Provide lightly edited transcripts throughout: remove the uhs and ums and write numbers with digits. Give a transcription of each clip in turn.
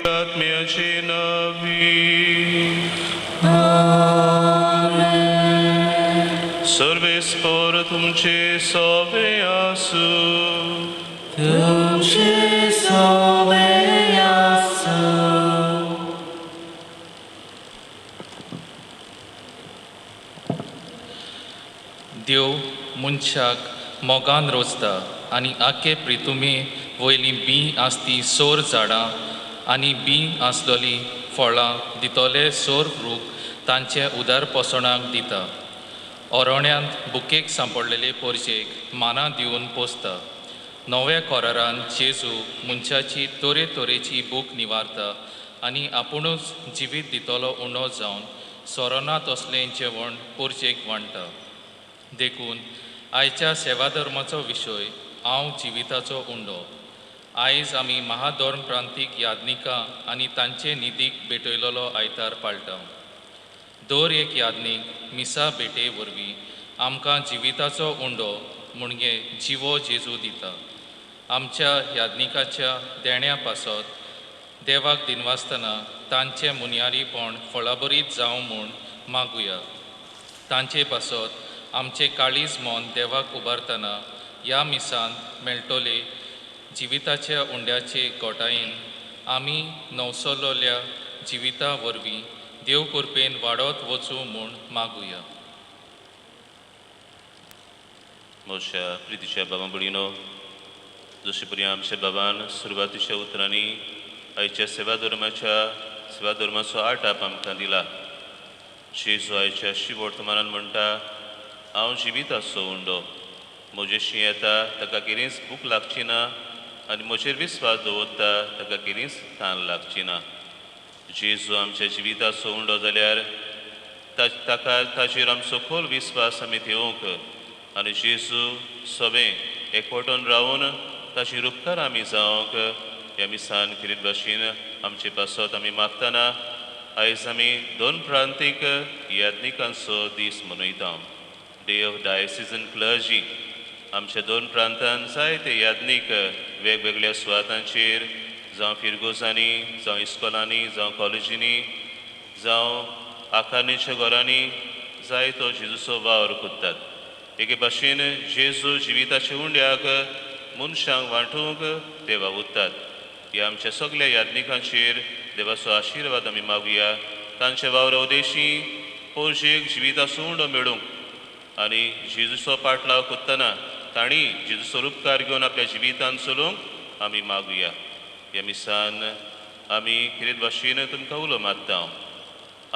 आत्म्याचे नावी सर्वेस्पर तुमचे सवे आसूं. तुमचे सवे आसूं. देव मनशाक मोगान रोजता आनी आखे प्रितुमे वयलीं बीं आसती सोर झाडां आनी बीं आसलोलीं फळां दितले सोर रूख तांचे उदारपोसणाक दिता. ओरोण्यांत बुकेक सांपडलेले पोरजेक मानां दिवन पोसता. नव्या कोरारान जेजू मनशाची तरेतरेची भूक निवारता आनी आपुणूच जिवीत दितलो उणो जावन सोरोना तसलें जेवण पोरजेक वांट्टा. देखून आयच्या सेवाधर्माचो विशय हांव जिविताचो उंडो. आयज आमी महाधर्म प्रांतीक यादनिकां आनी तांचे निधीक भेटयलेलो आयतार पाळटा. दर एक यादनीक मिसा भेटे वरवीं आमकां जिविताचो उंडो म्हणजे जिवो जेजू दिता. आमच्या यादनिकाच्या देण्या पासत देवाक दिनवासतना तांचें मुनयारीपण फळाबरीत जावं म्हूण मागुया. तांचे पासत आमचें काळीज मन देवाक उबारतना ह्या मिसांत मेळटले जिविताच्या उंड्याचे गोटायेन आमी नवसलोल्या जिविता वरवीं देव कृपेन वाडत वचूं म्हूण मागुया. म्हज्या प्रितीच्या बाबा भयणीनो, जशे परी आमच्या बाबान सुरवातीच्या उतरांनी आयच्या सेवाधर्माचो आटाप आमकां दिला. जेजू आयच्या शिवर्तमानान म्हणटा, हांव जिविताचो उंडो, म्हजेशी येता ताका कितेंच भूक लागची ना आनी म्हजेर विस्वास दवरता ताका कितेंच तान लागची ना. जेजू आमच्या जिविताचो उंडो जाल्यार ताका ताचेर आमचो खोल विस्वास आमी घेवंक आनी जेजू सगळें एकवटून रावन ताची उपकार आमी जावंक ह्या मिसान किरीट भाशेन आमचे पासत आमी मागतना आयज आमी दोन प्रांतीक याज्ञिकांचो दीस मनयता. Day of diocesan clergy. आमच्या दोन प्रांतान जायते याज्ञीक वेगवेगळ्या सुवातांचेर, जावं फिरगोजांनी, जावं इस्कोलांनी, जावं कॉलेजींनी, जावं आखानीच्या घरांनी जायतो जेजूचो वावर करतात. एके भाशेन जेजू जिविताच्या उंड्याक मनशांक वांटूंक ते वावुरतात. ह्या आमच्या सगल्या याज्ञिकांचेर देवाचो आशिर्वाद आमी मागुया. तांच्या वावरा उदेशी पोरजेक जिविताचो उंडो मेळूंक आनी जेजूचो पाटलाव करतना तांणी जेजूचो उपकार घेवन आपल्या जिवितान चलूंक आमी मागुया. ह्या मिसान आमी किरेत भाशेन तुमकां उलो मारता,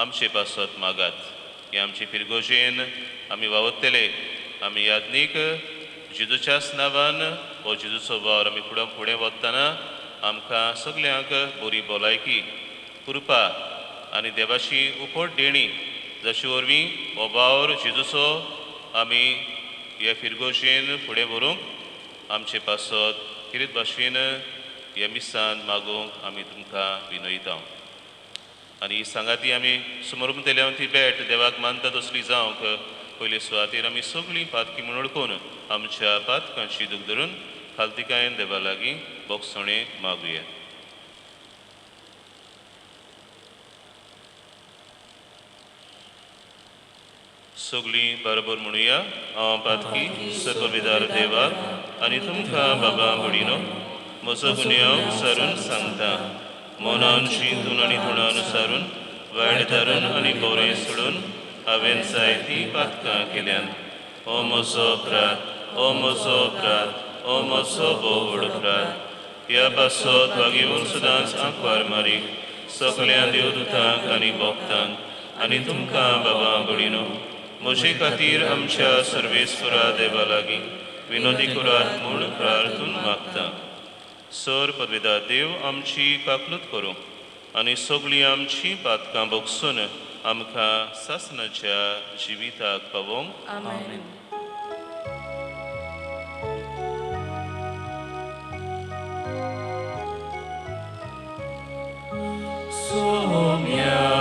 आमचे पासत मागात. हे आमचे फिरगोजेन आमी वावुरतले. आमी याज्ञीक जेजूच्याच नांवान हो जेजूचो वावर आमी फुडें फुडें वतना आमकां सगल्यांक बरी भलायकी, कृपा आनी देवाची उपट देणी जाचे वरवीं हो वावर जेजूचो आमी ह्या फिरगोजेन फुडें व्हरूंक आमचे पासत किरेत भाशेन ह्या मिसान मागूंक आमी तुमकां विनयता. आनी सांगाती आमी समोर ती भेट देवाक मानता तसली जावंक पयले सुवातेर आमी सगळीं पातकी म्हूण वळखून आमच्या पातकांची दूख धरून खालतिकायेन देवा लागीं बोगसणें मागुया. सगळीं बरोबर म्हणुया, हांव पातकी सकलविदार देवाक आनी तुमकां बाबा भयणीनो म्हजो गुन्यांव सारून सांगता. मनान चिंतून आनी तोंडान सारून वायट धरून आनी बरें सोडून हांवें जायतीं पातकां केल्यान. हो म्हजो अपराध, हो म्हजो अपराध, हो म्हजो भोव व्हड अपराध. ह्या पासत वागेवन सदांच आंकवार मारी सगल्या देवदूतांक आनी भक्तांक आनी तुमकां बाबा भयणीनो म्हजे खातीर आमच्या सर्वेस्वरा देवा लागीं विनोदी करात म्हूण प्रार्थून मागता. सर पदवेदा देव आमची काकलूत करूं आनी सगळीं आमची पातकां भोगसून आमकां सासणाच्या जिविताक पावोवंक. आमेन. Sonia.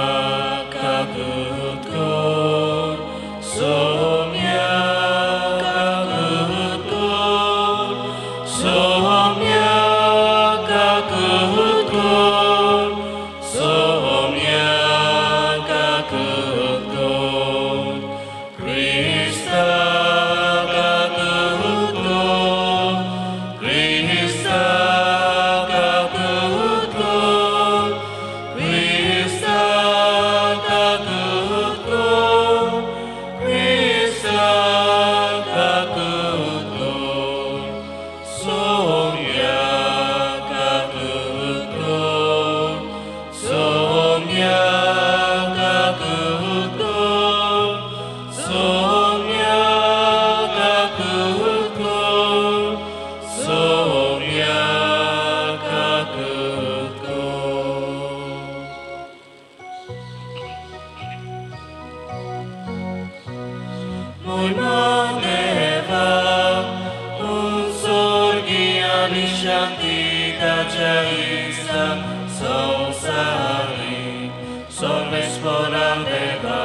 शांतिताच्या इस्ता संवसारी सर्वेस्परा देवा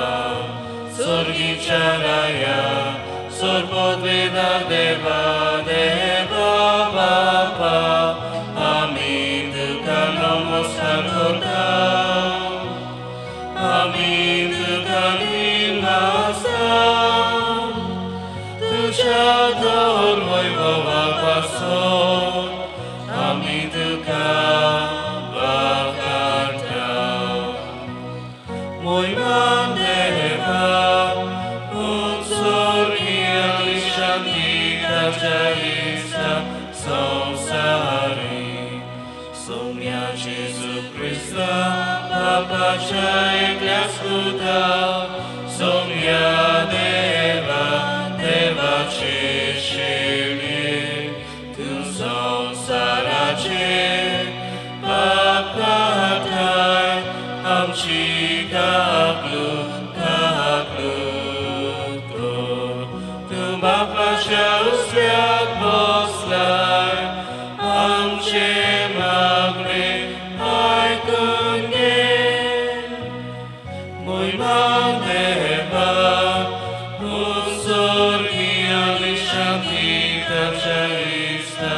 स्वर्गीच्या राया सर्वोद्वेदा देवा देवा बापा आमी तुका नमस्कार करता आमी तुका निनासा तुज्या दर वैभवा पासून आमी तुका वाखाणटा मोहिमान देवा उत्सर्गी शांतिताच्या इस्ता संवसारी सोम्या जेजू क्रिस्ता बापाच्या एकल्याच पुता सोम्या देवा देवाचे शेणे तूं संवसाराचे पाप काडटाय आमची काकलूट काकलूट कर तूं बापाच्या उजव्याक बसलाय आमचे मागणे आयकून घे मोहिमान देवा उत्सर्गी आनी शांतिताच्या इस्ता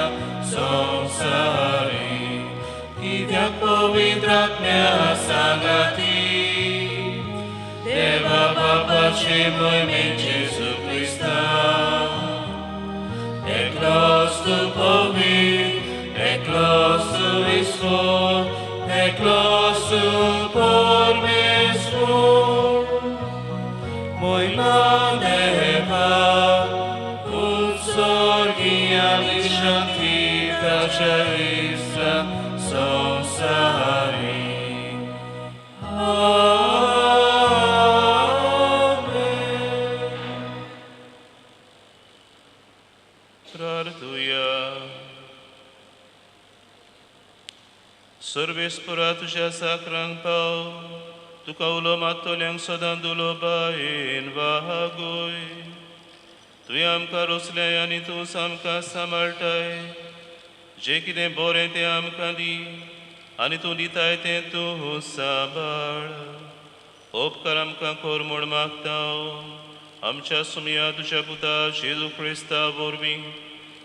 संवसारी कित्याक पवित्र आत्म्या सांगाती देवा बापाचे मोहिमेन जेजू क्रिस्ता एकलोच तूं पवित्र एकलोच तूं ईश्वर एकलोच तूं परमेश्वर मोहिमान देवा उत्सर्गी आनी शांतिताच्या इस्ता संवसारी आमेन. प्रार्थुया. सर्वेस्परा तुज्या साकरांक पाव तुका उलो मात्तल्यांक सदां दुलोबायेन वागोय तुवें आमकां रोसलें आनी तूं आमकां सांबाळटाय जें कितें बरें तें आमकां दी आनी तूं दिताय तें तूं सांबाळ उपकार आमकां कर म्हूण मागता आमच्या सुमया तुज्या पुता जेजू क्रिस्ता वरवीं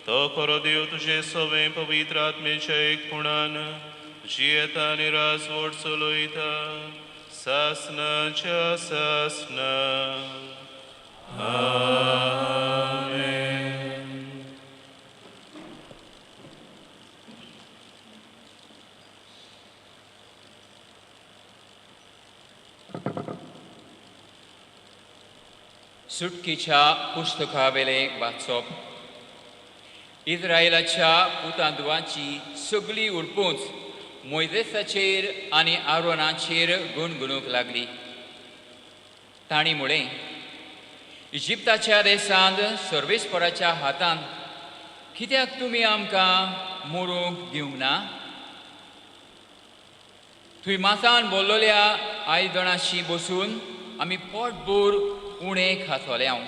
तो खरो देव तुजे सवें पवित्र आत्मेच्या एकपणान जियेता आनी राजवट चलयता सासनाच्या सासना. आमेन. सुटकीच्या पुस्तकावेले वाचप. इस्रायलाच्या पुतांदवांची सगळी उरपूंच मोयजेसाचेर आनी आरोनाचेर गुणगुणूंक लागली. तांणी म्हळें, इजिप्ताच्या देशांत सर्वेस्पराच्या हातान कित्याक तुमी आमकां मरूंक दिवंक ना? थंय मासान बोल्लोल्या आयदणाशी बसून आमी पोटभर उणें खातले हांव.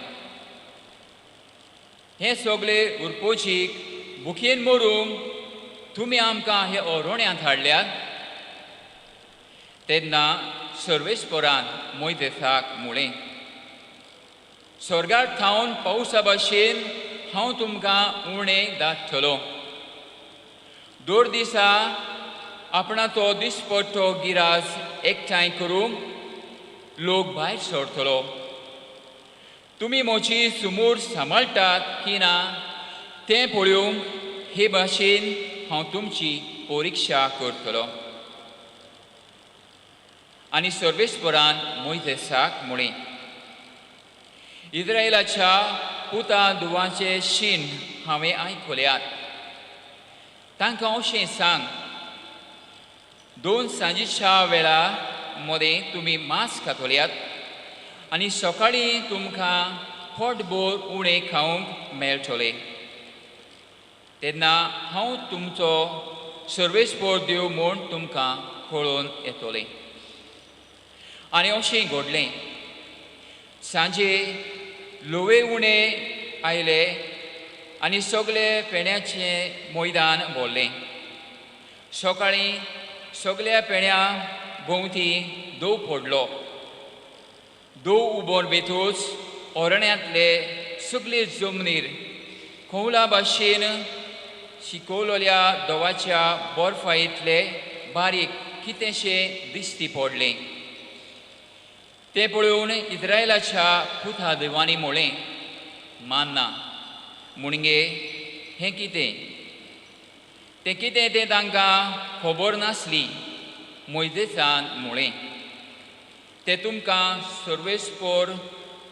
हें सगळे उरपोचीक भुकेन मरूंक तुमी आमकां हे अरण्यांत हाडल्यात. तेन्ना सर्वेस्परान मोयजेसाक म्हळें, स्वर्गार थावन पावसा भाशेन हांव तुमकां उणें धाडटलो. दर दिसा आपणाचो दिसपट्टो गिरास एकठांय करूंक लोक भायर सरतलो. तुमी म्हजी सुमूर सांबाळटात की ना तें पळोवंक हे भाशेन हांव तुमची परिक्षा करतलो. आनी सर्वेस्परान मोयजेसाक म्हळें, इस्रायलाच्या पुता धुवांचे शीण हांवें आयकल्यात. तांकां अशें सांग, 2 सांजेच्या वेळा मदें तुमी मांस खातल्यात आनी सकाळीं तुमकां पोटभर उणें खावंक मेळटलें. तेन्ना हांव तुमचो सर्वेस्पर देव म्हूण तुमकां कळोवन येतलें. आनी अशें घडलें, सांजे लोवे उणें आयले आनी सगळे पेण्याचें मैदान भरलें. सकाळीं सगल्या पेण्या भोंवती दव पडलो. दव उबोन वेतूच अरण्यांतले सगले जमनीर खोवला भाशेन शिकवलेल्या दवाच्या बर्फा इतले बारीक कितेंशें दिश्टी पडलें. तें पळोवन इस्रायलाच्या पुता देवांनी म्हळें, मान्ना म्हणगे हें कितें? तें कितें तें तांकां खबर नासली. मोयजेसान म्हळें, तें तुमकां सर्वेस्पोर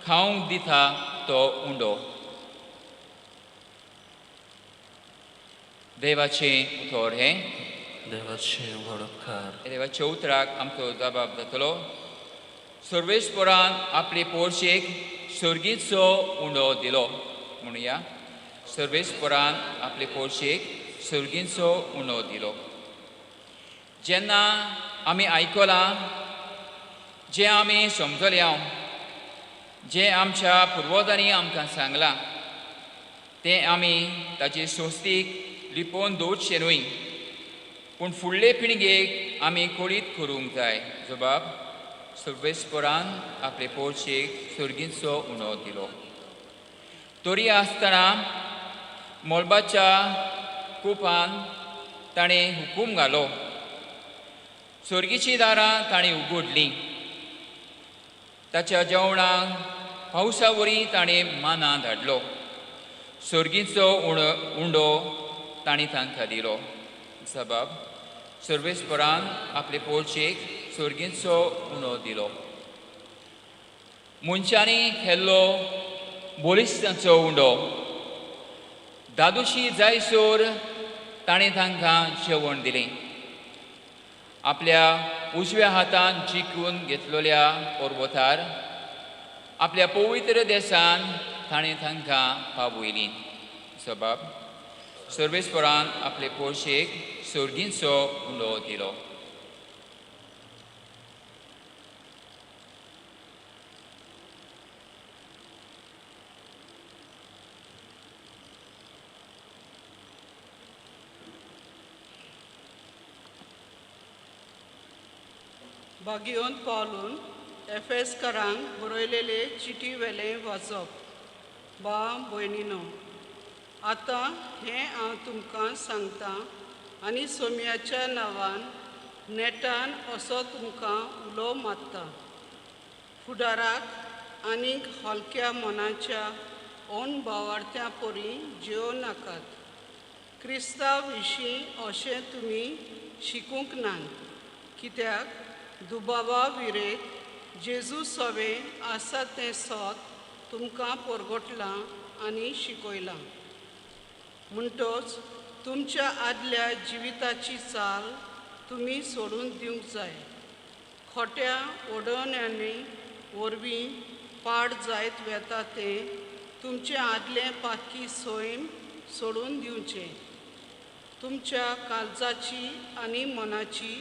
खावंक दिता तो उंडो. देवाचें उतर हें. देवाचें व्हड उपकार. देवाच्या उतराक आमचो जबाब जातलो. सर्वेस्पोरान आपले पोरशेक सर्गीचो उंडो दिलो. म्हणुया, सर्वेस्पोरान आपले पोरशेक सर्गीचो उंडो दिलो. जेन्ना आमी आयकलां, जें आमी समजल्या, जें आमच्या पुर्वजांनी आमकां सांगलां तें आमी ताचे सोस्तीक लिपोवन दवरचें न्हय, पूण फुडले पिळगेक आमी कळीत करूंक जाय. जबाब, सर्वेस्पोरान आपले पोरशेक सर्गीचो उणो दिलो. तरी आसतना मळबाच्या कुपान ताणें हुकूम घालो. सर्गीचीं दारां ताणें उगडलीं. ताच्या जेवणाक पावसा वरी ताणें माना धाडलो. सर्गीचो उंडो ताणें तांकां दिलो. जबाब, सर्वेस्पोरान आपले पोरशेक सर्गीचो उणो दिलो. मनशांनी केल्लो बळिश्टांचो उंडो दादोशी जायसर ताणें तांकां जेवण दिलें. आपल्या उजव्या हातान जिखून घेतलेल्या पर्वतार आपल्या पवित्र देसान ताणें तांकां पावयलीं. जबाब, सर्वेस्पोरान आपले पोरशेक सर्गीचो उंडो दिलो. बागियोन पावलून एफेसकारांक बरयलेले चिटी वेलें वाचप. बा भयणीनो, आतां हें हांव तुमकां सांगता आनी सोम्याच्या नांवान नेटान असो तुमकां उलो मारता, फुडाराक आनीक हलक्या मनाच्या अनभावार्थ्या परी जेव नाकात. क्रिस्तांव विशीं अशें तुमी शिकूंक नात, कित्याक दुबावा विरेत जेजू सवें आसा तें सत तुमकां परगटलां आनी शिकयलां. म्हणटच तुमच्या आदल्या जिविताची चाल तुमी सोडून दिवंक जाय. खोट्या ओडवण्यांनी वरवीं पाड जायत वेता तें तुमचें आदलें पाकी सैम सोडून दिवचें. तुमच्या काळजाची आनी मनाची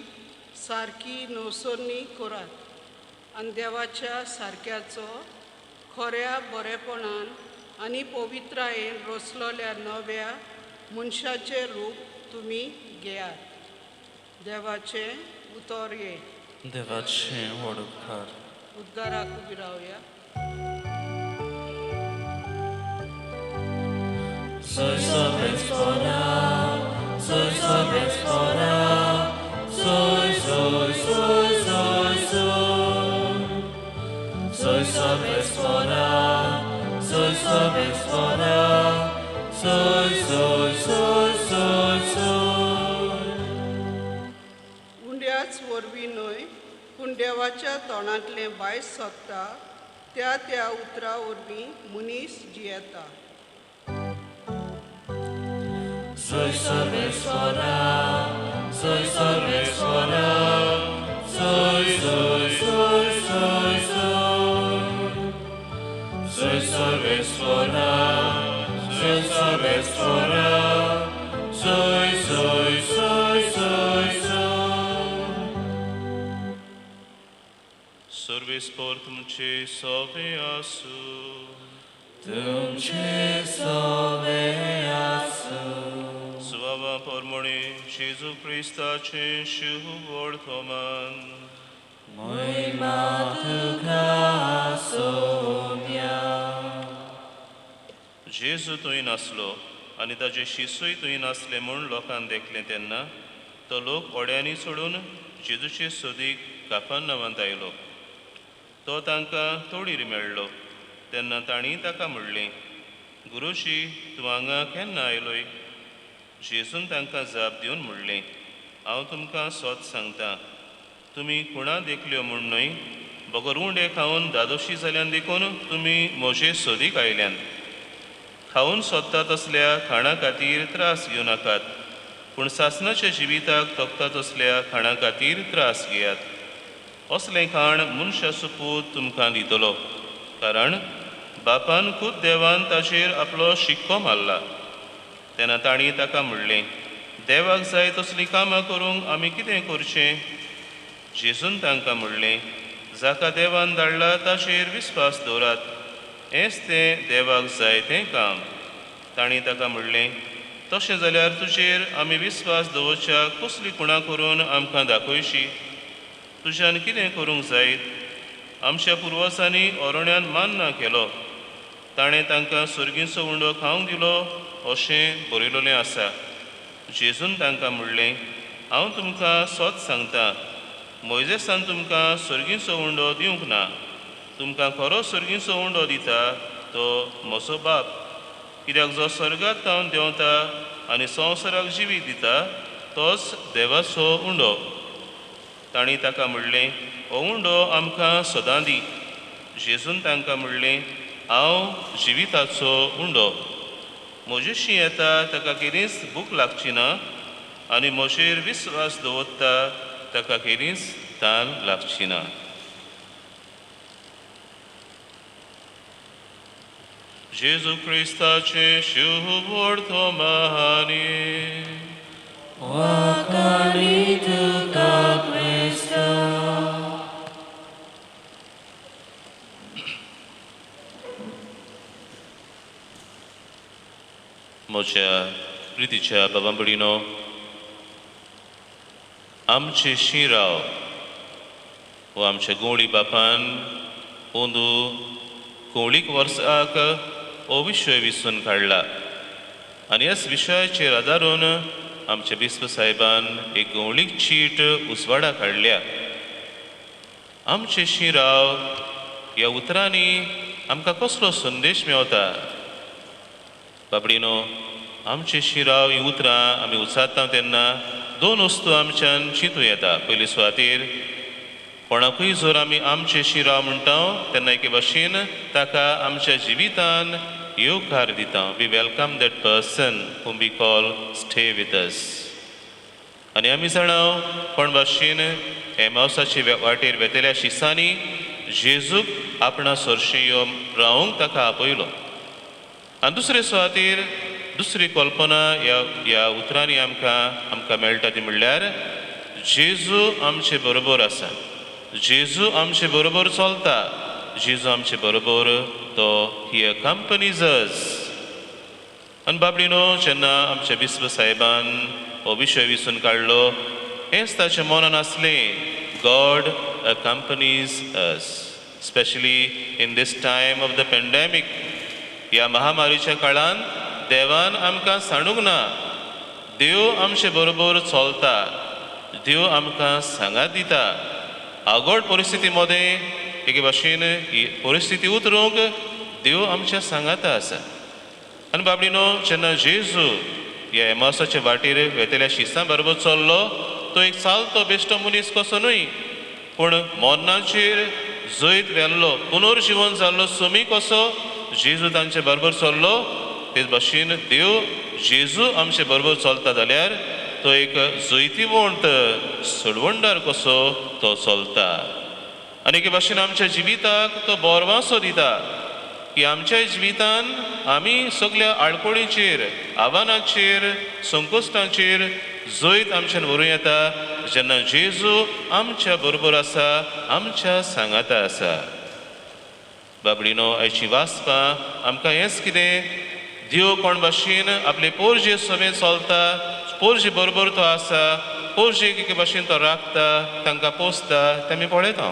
सारकी नवसरणी करात आनी देवाच्या सारक्याचो खऱ्या बरेपणान आनी पवित्रायेन रचलोल्या नव्या मनशाचें रूप तुमी घेयात. देवाचें उतर ये. देवाचें व्हड उपकार. उद्गाराक उबी रावया. Soy, soy, soy, soy, soy. Soy Sarvesvara, soy Sarvesvara, soy, soy, soy, soy, soy. उंड्याच वरवीं न्हय, पूण देवाच्या तोंडांतलें भायस सोदता त्या त्या उतरा वरवीं मनीस जियेता. Soy Sarvesvara, soy Sarvesvara, soy, soy, soy, soy, soy. Soy Sarvesvara, soy Sarvesvara, soy, soy, soy, soy, soy. Sarvespor तुमचे सवे आसू. तुमचे सवे आसू. Slava नांवा परमणे जेजू क्रिस्ताचें शुभवर्तमान. महिमा तुका सोम्या. जेजू थंय नासलो आनी ताजे शिसूय थंय नासले म्हूण लोकान देखलें तेन्ना तो लोक होड्यांनी सोडून जेजूचे सोदीक काफरनांवांत आयलो. तो तांकां तोडीर मेळ्ळो तेन्ना तांणी ताका म्हणलें, गुरुजी, तूं हांगा केन्ना आयलोय? जेजून तांकां जाप दिवन म्हणलें, हांव तुमकां सोत सांगता, तुमी खुणा देखल्यो म्हूण न्हय, बगर उंडे खावन दादोशी जाल्यान देखून तुमी म्हजे सोदीक आयल्यान. खावन सोदता तसल्या खाणा खातीर त्रास घेवं नाकात, पूण सासणाच्या जिविताक तोखता तसल्या खाणा खातीर त्रास घेयात. असलें खाण मनशाचो पूत तुमकां दितलो, कारण बापान खूब देवान ताचेर आपलो शिक्को मारला. तेन्ना तांणी ताका म्हणलें, देवाक जाय तसलीं कामां करूंक आमी कितें करचें? जेजून तांकां म्हणलें, जाका देवान धाडला ताचेर विस्वास दवरात, हेंच तें देवाक जाय तें काम. तांणी ताका म्हणलें, तशें जाल्यार तुजेर आमी विस्वास दवरच्या कसली खुणां करून आमकां दाखयशी? तुज्यान कितें करूंक जायत? आमच्या पुर्वजांनी अरण्यान मान्ना केलो, ताणें तांकां सर्गीचो उंडो खावंक दिलो अशें बरयलेलें आसा. जेजून तांकां म्हणलें, हांव तुमकां सोत सांगता, मोयजेसान तुमकां सर्गीचो उंडो दिवंक ना, तुमकां खरो सर्गीचो उंडो दिता तो म्हजो बाप. कित्याक जो स्वर्गांत तावन देंवता आनी संवसाराक जिवीत दिता तोच देवाचो उंडो. तांणी ताका म्हणलें, हो उंडो आमकां सदां दी. जेजून तांकां म्हणलें, हांव जिविताचो उंडो. म्हजेशी येता ताका केन्नाच भूक लागची ना आनी म्हजेर विस्वास दवरता ताका केन्नाच तान लागची ना. जेजू क्रिस्ताचें शुभवर्तमान. वाखाणी तुका क्रिस्ता. म्हज्या प्रितीच्या बाबा भयणीनो, आमचे शिराव वो आमच्या गवळी बापान अंदू कोवळीक वर्साक हो विशय विसून काडला आनी ह्याच विशयाचेर आदारून आमच्या बिस्प साहेबान एक गवळीक चीट उजवाडा काडल्या. आमचे शिराव ह्या उतरांनी आमकां कसलो संदेश मेवता? बाबडीनो, आमचे शिराव हीं उतरां आमी उचारता तेन्ना दोन वस्तू आमच्यान चिंतूं येता. पयली सुवातेर कोणाकूय जर आमी आमचे शिराव म्हणटा तेन्ना एके भाशेन ताका आमच्या जिवितान येवकार दिता. We welcome that person whom we call stay with us. आनी आमी जाणा कोण भाशेन एमावसाचे वाटेर वेतल्या शिसांनी जेजूक आपणा सरशी येवन रावंक ताका आपयलो. आनी दुसरे सुवातेर दुसरी कल्पना ह्या ह्या उतरांनी आमकां आमकां मेळटा ती म्हणल्यार जेजू आमचे बरोबर आसा, जेजू आमचे बरोबर चलता, जेजू आमचे बरोबर तो ही अकंपनीज अस. आनी बाबडीनो, जेन्ना आमच्या बिस्प साहेबान हो विशय विसून काडलो हेंच ताच्या मनान आसलें, God accompanies us, specially in this time of the pandemic. ह्या महामारीच्या काळान देवान आमकां सांडूंक ना, देव आमचे बरोबर चलता, देव आमकां सांगात दिता. आगोड परिस्थिती मदें एके भाशेन ही परिस्थिती उतरूंक देव आमच्या सांगाता आसा. आनी बाबडीनो, जेन्ना जेजू ह्या एमावसाचे वाटेर वेतल्या शिसां बरोबर चल्लो तो एक चालतो बेश्टो मनीस कसो न्हय, पूण मरणाचेर जैत व्हेल्लो पुनर्जिवन जाल्लो सुमी कसो जेजू तांचे बरोबर चल्लो. तेच भाशेन देव जेजू आमचे बरोबर चलता जाल्यार तो एक जैतिवंत सोडवणदार कसो तो चलता. आनी एके भाशेन आमच्या जिविताक तो बोरवासो दिता की आमच्या जिवितान आमी सगल्या आडखळीचेर, आव्हानाचेर, संकश्टांचेर जैत आमच्यान व्हरूं येता जेन्ना जेजू आमच्या बरोबर आसा, आमच्या सांगाता आसा. बाबडीनो, आयची वाचपां आमकां हेंच कितें देव कोण भाशेन आपले पोरजे समेत चलता, पोरजे बरोबर तो आसा, पोरजेक एके भाशेन तो राखता, तांकां पोसता तें आमी पळयता.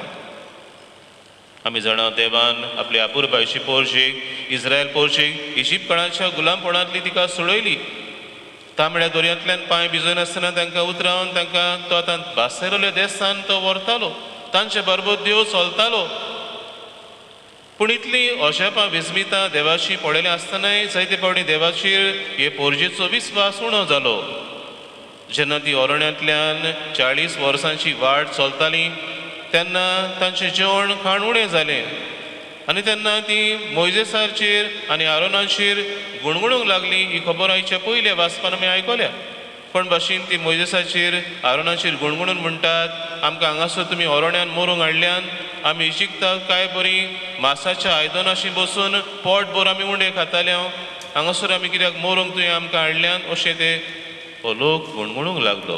आमी जाणा देवान आपल्या अपुरबायची पोरजेक, इस्रायल पोरजेक इजिप्तकाळाच्या गुलामपणांतली तिका सोडयली. तांबड्या दर्यांतल्यान पांय भिजयनासतना तांकां उतरावन तांकां तो आतां बासेरल्या देसान तो व्हरतालो, तांचे बरोबर देव चलतालो. पूण इतलीं अजापां विस्मितां देवाची पळयलें आसतनाय जायते फावटी देवाचेर हे पोरजेचो विस्वास उणो जालो. जेन्ना ती अरण्यांतल्यान 40 वर्सांची वाट चलताली तेन्ना तांचें जेवण खाण उणें जालें आनी तेन्ना ती मोयजेसाचेर आनी आरोनाचेर गुणगुणूंक लागली. ही खबर आयच्या पयल्या वाचपान आमी आयकल्या. पण भाशेन ती मोयजेसाचेर आरोनाचेर गुणगुणून म्हणटात, आमकां हांगासर तुमी अरण्यान मरूंक हाडल्यान, आमी इजिप्ताक काय बरी मासाच्या आयदनाशी बसून पोटभर आमी उंडे खाताले, हांगासर आमी कित्याक मरूंक तुवें आमकां हाडल्यान, अशें ते हो लोक गुणगुणूंक लागलो.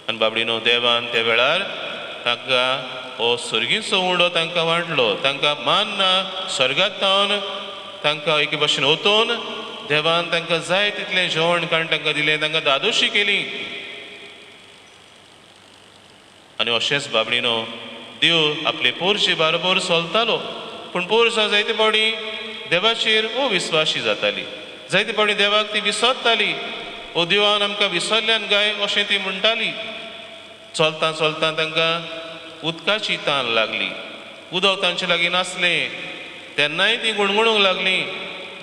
आनी बाबडीनो देवान त्या वेळार तांकां हो सर्गीचो उंडो तांकां वांटलो. तांकां मान ना स्वर्गांत तावन तांकां एके भाशेन ओतोवन देवान तांकां जाय तितलें जेवण खाण तांकां दिलें, तांकां दादोशी केली. आनी अशेंच बाबडीनो देव आपले पोरजे बरोबर चलतालो. पूण पोरसां जायते फावटी देवाचेर अविस्वाशी जाताली, जायते फावटी देवाक ती विसरताली. ओ देवान आमकां विसरल्यान काय अशें ती म्हणटाली. चलता चलता तांकां उदकाची तान लागली, उदक तांचे लागीं नासलें, तेन्नाय ती गुणगुणूंक लागली.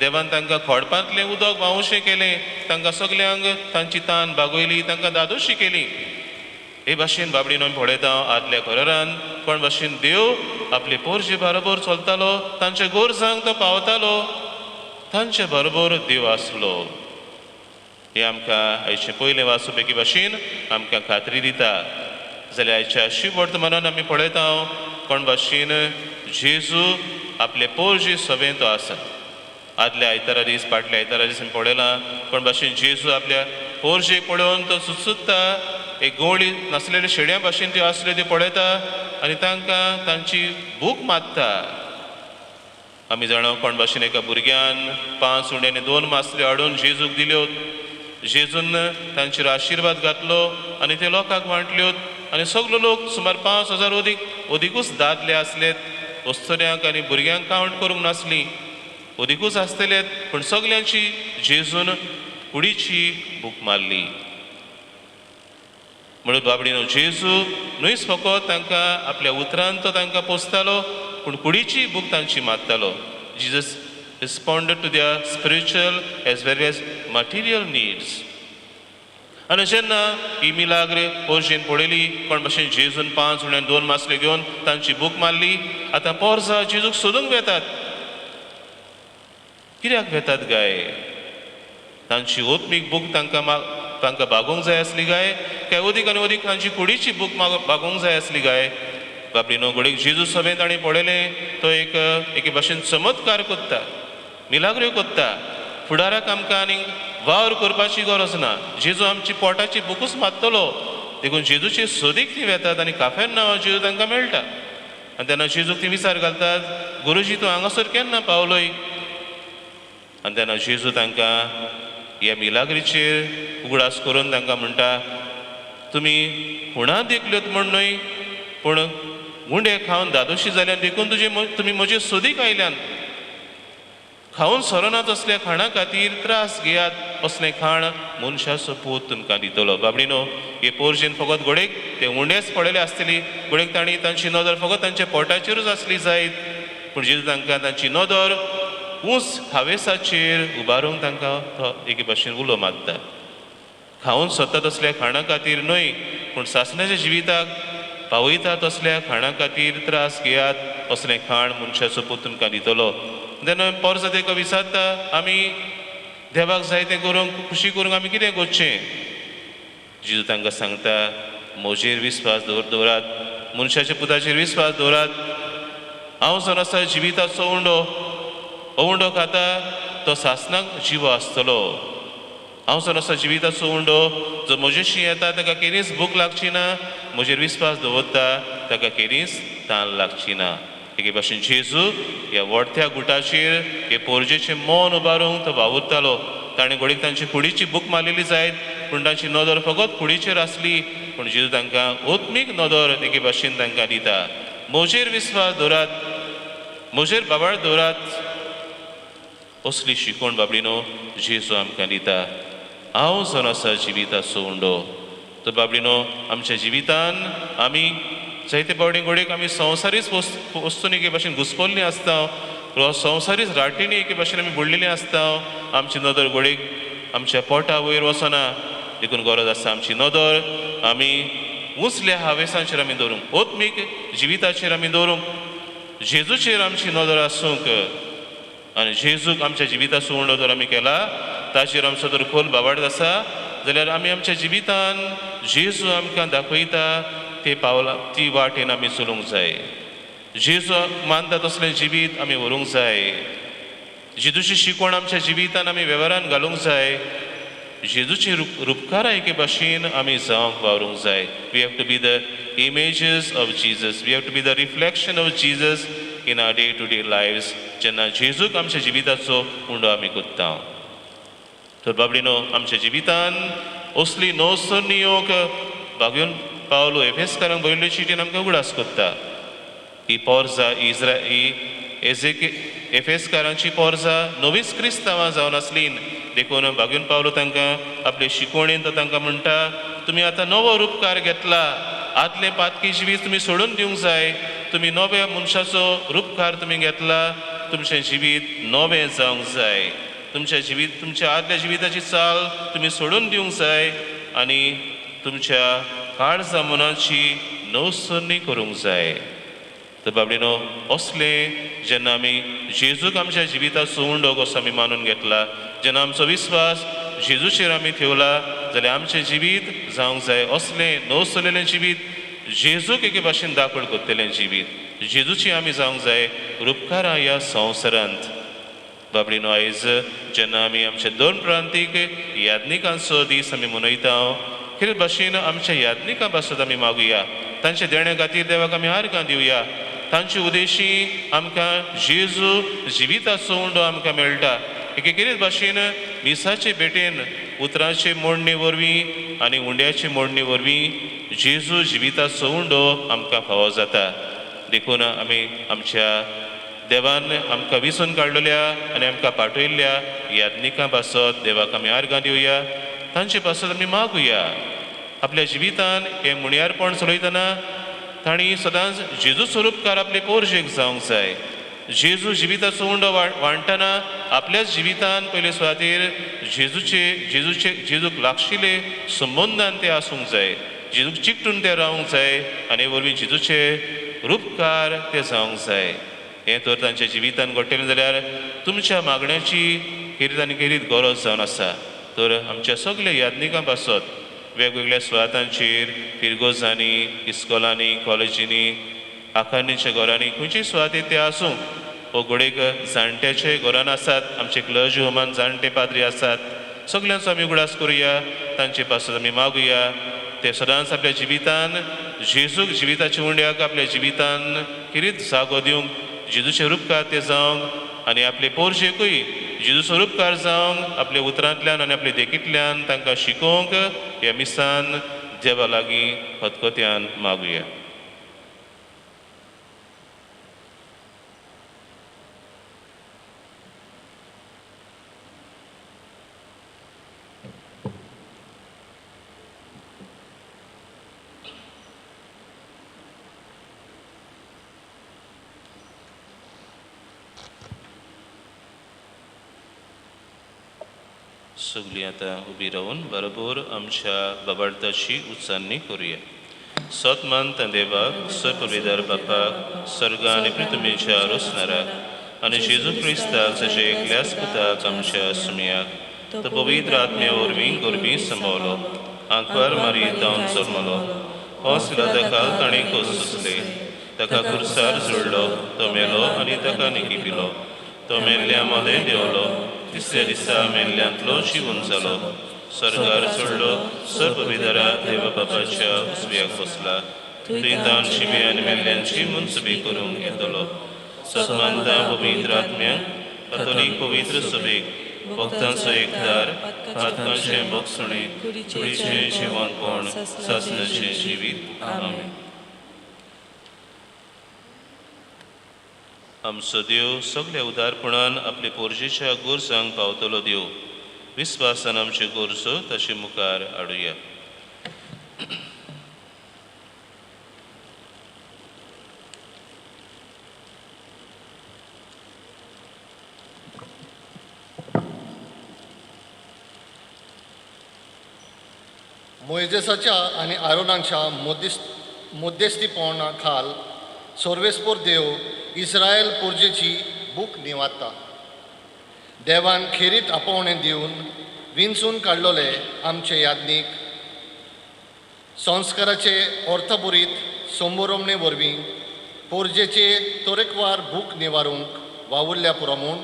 देवान तांकां खडपांतलें उदक व्हांवशें केलें, तांकां सगल्यांक तांची तान भागयली, तांकां दादोशी केली. हे भाशेन बाबडीन आमी पळयता आदल्या करारान कोण भाशेन देव आपले पोरजे बरोबर चलतालो, तांच्या गरजांक तो पावतालो, तांचे बरोबर देव आसलो. हें आमकां आयचें पयलें वाचप एके भाशेन आमकां खात्री दिता. जाल्यार आयच्या शिव वर्तमानान आमी पळयता कोण भाशेन जेजू आपले पोरजे सभेंत तो आसा. आदल्या आयतारा दीस, फाटल्या आयतारा दीस आमी पळयलां कोण भाशेन जेजू आपल्या पोरजेक पळोवन तो सुचसुत्ता, एक गोवळी नासलेल्या शेड्यां भाशेन त्यो आसल्यो त्यो पळयता आनी तांकां तांची भूक मारता. आमी जाणा कोण भाशेन एका भुरग्यान 5 उंडे आनी 2 मासल्यो हाडून जेजूक दिल्यो. जेजून तांचेर आशिर्वाद घातलो आनी ते लोकांक वांटल्यो आनी सगलो लोक सुमार 5000 अदिकूच दादले आसले, अस्तुऱ्यांक आनी भुरग्यांक कावंट करूंक नासली, अदिकूच आसतले, पूण सगल्यांची जेजून कुडीची भूक मारली. म्हणून बाबडीनो जेजू न्हयच फकत तांकां आपल्या उतरान तो तांकां पोसतालो, पूण कुडीची भूक तांची मारतालो. Jesus responded to their spiritual as well as material needs. आनी जेन्ना ही मिलाग्र पोरजेन पळयली कोण भाशेन जेजून 5 उण्यान 2 मासले घेवन तांची भूक मारली, आतां पोरसां जेजूक सोदूंक वेतात. कित्याक वेतात काय? तांची ओत्मीक भूक तांकां भागोवंक जाय आसली काय, काय अदीक आनी अदीक तांची कुडीची भूक भागोवंक जाय आसली काय? बाबडीनो घडयेक जेजू सभेंत ताणें पळयलें तो एक एके भाशेन चमत्कार कोत्ता, मिलाग्र्यो कोत्ता. फुडाराक आमकां आनीक वावर करपाची गरज ना, जेजू आमची पोटाची भुकूच मारतलो. देखून जेजूचे सोदीक ती वेतात आनी काफेर नांव जेजू तांकां मेळटा. आनी तेन्ना जेजूक ती विचार घालतात, गुरुजी तूं हांगासर केन्ना पावलोय? आनी तेन्ना जेजू तांकां ह्या मिलाग्रीचेर उगडास करून तांकां म्हणटा, तुमी खुणा देखल्योत म्हण न्हय, पूण गुंडे खावन दादोशी जाल्यान देखून तुमी म्हजे सोदीक आयल्यान. खावन सरना तसल्या खाणा खातीर त्रास घेयात, असलें खाण मनशाचो पूत तुमकां दितलो. बाबडीनो हे पोरजेन फकत घोडेक ते उंडेच पळयले आसतली, घोडेक तांणी तांची नदर फकत तांच्या पोटाचेरूच आसली जायत, पूण जेजू तांकां तांची नदर ऊंच हावेसाचेर उबारूंक तांकां तो एके भाशेन उलो मारता. खावन सोदता तसल्या खाणा खातीर न्हय, पूण सासणाच्या जिविताक पावयता तसल्या खाणा खातीर त्रास घेयात, असलें खाण मनशाचो पूत तुमकां दितलो. तेन्ना पोरसां तेका विचारता, आमी देवाक जाय तें करूंक, खुशी करूंक आमी कितें करचें? जेजू तांकां सांगता, म्हजेर विस्वास दवरात, मनशाच्या पुताचेर विस्वास दवरात. हांव जावन आसा जिविताचो उंडो, हो उंडो खाता तो सासणाक जिवो आसतलो. हांव जावन आसा जिविताचो उंडो, जो म्हजेशी येता ताका केन्नाच भूक लागची ना, म्हजेर विस्वास दवरता ताका केन्नाच तान लागची ना. एके भाशेन जेजू ह्या वडत्या गुटाचेर हे पोरजेचें मन उबारूंक तो वावुरतालो. ताणें घडयेक तांची कुडीची भूक मारलेली जायत, पूण तांची नदर फकत कुडीचेर आसली. पूण जेजू तांकां आत्मीक नदर एके भाशेन तांकां दिता, म्हजेर विस्वास दवरात, म्हजेर बाबाळ दवरात. असली शिकवण बाबडीनो जेजू आमकां दिता. हांव जावन आसा जिविताचो उंडो. तर बाबडीनो आमच्या जिवितान आमी जायते फावटी घडयेक आमी संवसारीच वस्तूंनी एके भाशेन घुसपल्लीं आसता, संवसारीच राटींनी एके भाशेन आमी बुडलेलीं आसता. आमची नदर घडयेक आमच्या पोटा वयर वचना. देखून गरज आसा आमची नदर आमी उंचल्या हावेसांचेर आमी दवरूंक, आत्मीक जिविताचेर आमी दवरूंक, जेजूचेर आमची नदर आसूंक. आनी जेजूक आमच्या जिविताचो उंडो जर आमी केला, ताचेर आमचो जर खोल बाबाड आसा जाल्यार आमी आमच्या जिवितान जेजू आमकां दाखयता ते पावलां ती वाटेन आमी चलूंक जाय. जेजू मानता तसलें जिवीत आमी व्हरूंक जाय. जेजूची शिकवण आमच्या जिवितान आमी वेव्हारान घालूंक जाय. जेजूची रुपकारां एके भाशेन आमी जावंक वावरूंक जाय. We have to be the images of Jesus, we have to be the reflection of Jesus in our day to day lives. जेन्ना जेजूक आमच्या जिविताचो उंडो आमी कोत्ता. तर बाबडीनो आमच्या जिवितान असली नवसरणी येवंक बागेवन पावलो एफेसकारांक बरयल्ले चिटीन आमकां उगडास कोत्ता. ही पोरजा ही एजेके एफेसकारांची पोरजा नवीच क्रिस्तांवां जावन आसली. देखून बागेवन पावलो तांकां आपले शिकवणेन तो तांकां म्हणटा, तुमी आतां नवो रुपकार घेतला, आदलें पातकी जिवीत तुमी सोडून दिवंक जाय. तुमी नव्या मनशाचो रुपकार तुमी घेतला, तुमचें जिवीत नवें जावंक जाय. तुमच्या जिवीत तुमच्या आदल्या जिविताची चाल तुमी सोडून दिवंक जाय आनी तुमच्या काळजा मनाची नवसरणी करूंक जाय. तर बाबडीनो असलें जेन्ना आमी जेजूक आमच्या जिविताचो उंडो कसो आमी मानून घेतला, जेन्ना आमचो विस्वास जेजूचेर आमी ठेवला जाल्यार आमचें जिवीत जावंक जाय असलें नवसरलेलें जिवीत, जेजूक एके भाशेन दाखोवण करतलें जिवीत, जेजूची आमी जावंक जाय रुपकारां ह्या संवसारांत. बाबडीनो आयज जेन्ना आमी आमच्या दोन प्रांतीक याज्ञिकांचो दीस आमी मनयता, खेरीत भाशेन आमच्या याज्ञिकां पासत आमी मागुया, तांच्या देण्या खातीर देवाक आमी आर्गां दिवया. तांचे उदेशी आमकां जेजू जिविताचो उंडो आमकां मेळटा. एके खेरीत भाशेन मिसाचे भेटेन उतरांचे मोडणे वरवीं आनी उंड्याचे मोडणे वरवीं जेजू जिविताचो उंडो आमकां फावो जाता. देखून आमी आमच्या देवान आमकां विसून काडलेल्या आनी आमकां पाठयल्ल्या याज्ञिकां पासत देवाक आमी आर्गां दिवया, तांचे पासत आमी मागुया. आपल्या जिवितान हें मुणयारपण चलयतना तांणी सदांच जेजू स्वरुपकार आपले पोरजेक जावंक जाय. जेजू जिविताचो उंडो वांट्टना आपल्याच जिवितान पयले सुवातेर जेजूचे जेजूचे जेजूक लागशिल्ले संबंदान ते आसूंक जाय, जेजूक चिकटून ते रावंक जाय आनी वरवीं जेजूचे रुपकार ते जावंक जाय. हें तर तांच्या जिवितान घडटलें जाल्यार तुमच्या मागण्याची खेरीत आनी खेरीत गरज जावन आसा. तर आमच्या सगल्या याज्ञिकां पासत वेगवेगळ्या सुवातांचेर, फिरगोजांनी, इस्कोलांनी, कॉलेजींनी, आखानीच्या घरांनी, खंयच्याय सुवातेर ते आसूं, वो घडयेक जाणट्याचे घरान आसात, आमचे क्लर्जी होमान जाणटे पाद्री आसात, सगल्यांचो आमी उगडास करुया, तांचे पासत आमी मागुया. ते सदांच आपल्या जिवितान जेजूक जिविताच्या उंड्याक आपल्या जिवितान खेरीत जागो दिवंक, जेजूचे रुपकार ते जावंक आनी आपले पोरजेकूय जेजूचो रुपकार जावंक आपल्या उतरांतल्यान आनी आपले देखींतल्यान तांकां शिकोवंक ह्या मिसान देवा लागीं खतखत्यान मागुया. सगळीं आतां उबी रावन बरोबर आमच्या बाबार्थाची उच्चारणी करुया. सत मानता देवाक, सर्वविदार बापाक, सर्ग आनी पृथ्वीच्या रोसणाराक आनी जेजू क्रिस्ताक ताच्या एकल्याच पुताक आमच्या सुमयाक, तो पवित्र आत्म्या वरवीं गोरबी संभवलो, आंकवार मारी जावन जल्मलो, हॉस ताणें खोस सोंसले, ताका खुर्सार जोडलो, तो मेलो आनी ताका निकिपिलो, तो मेल्ल्या मदें देंवलो, तिसऱ्या दिसा मेल्ल्यांतलो जिवन जालो, स्वर्गार चडलो, सर्वविदारा देवा बापाच्या उजव्याक बसला, थंय तावन शिबे आनी मेल्ल्यांची मनसुबी करूंक येतलो. सतमानता पवित्र आत्म्याक, कथोलीक पवित्र सभेक, भक्तांचो एकदार, पातकांचें भोगसणें, कुडीचें जिवनपण, सासणाचें जिवीत. आमेन. आमचो देव सगल्या उदारपणान आपले पोरजेच्या गरजांक पावतलो देव, विस्वासान आमच्यो गरजो ताचे मुखार हाडुया. मोयजेसाच्या आनी आरोनाच्या मध्यस्थीपणा खाल सर्वेस्पोर देव इस्रायल पोरजेची बूक निवारता. देवान खेरीत आपोवणें दिवन विंचून काडलोले आमचे याज्ञीक संस्काराचे अर्थभरीत संबोरमणे वरवीं पोरजेचे तरेकवार बूक निवारूंक वावुरल्या पुरो म्हूण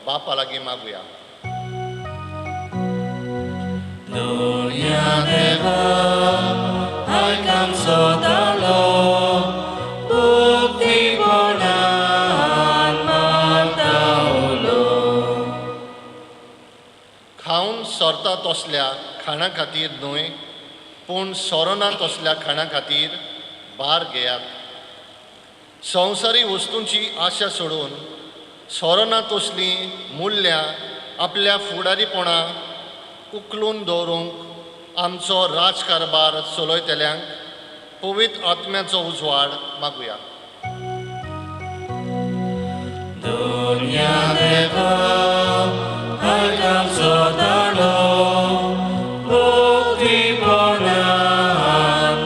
बापा लागीं मागुया. दुनिया देवा आयक आमचो ताळो, भक्तीपणान मारता उलो. खावन सरता तसल्या खाणा खातीर न्हय, पूण सोरना तसल्या खाणा खातीर भार घेयात. संवसारी वस्तूंची आशा सोडून सोरना तसलीं मुल्यां आपल्या फुडारीपणां उखलून दवरूंक आमचो राजकारभार चलयतल्यांक पवित्र आत्म्याचो उजवाड मागुया. दुनिया देवा आयक आमचो ताळो, भक्तीपणान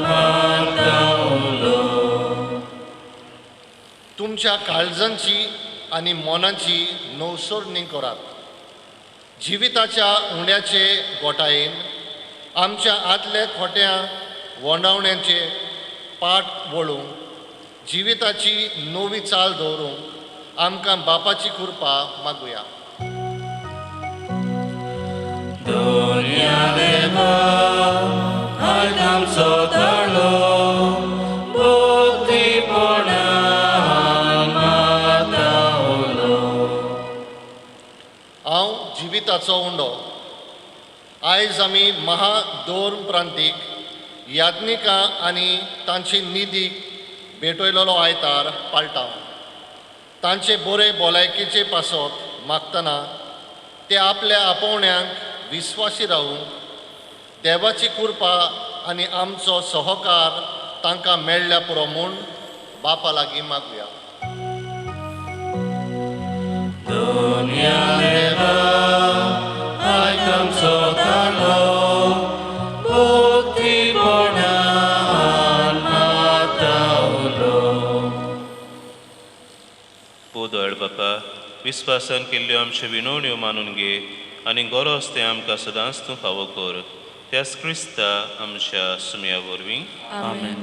मारता उलो. तुमच्या काळजांची आनी मनाची नवसरणी करात. जिविताच्या उंड्याचे गोटायेन आमच्या आदले खोट्या वंडावण्याचे पाट वळूंक, जिविताची नवी चाल दवरूंक आमकां बापाची कृपा मागुया. दुनिया देवा आयक आमचो ताळो, भक्तीपणान मारता उलो. हांव जिविताचो उंडो. आयज आमी महादोर्म प्रांतीक याज्ञिकां आनी तांची निधीक भेटयलेलो आयतार पाळटा. तांचे बरे भलायकेचे पासत मागतना ते आपल्या आपोवण्यांक विस्वासी रावूंक देवाची कृपा आनी आमचो सहकार तांकां मेळ्ळ्या पुरो म्हूण बापा लागीं मागुया. दुनिया देवा आयक आमचो ताळो, भक्तीपणान मारता उलो. पोदळ बापा, विस्वासान केल्ल्यो आमच्यो विनवण्यो मानून घे आनी गरज तें आमकां सदांच तूं फावो कर, त्याच क्रिस्ता आमच्या सुमया वरवीं. आमेन.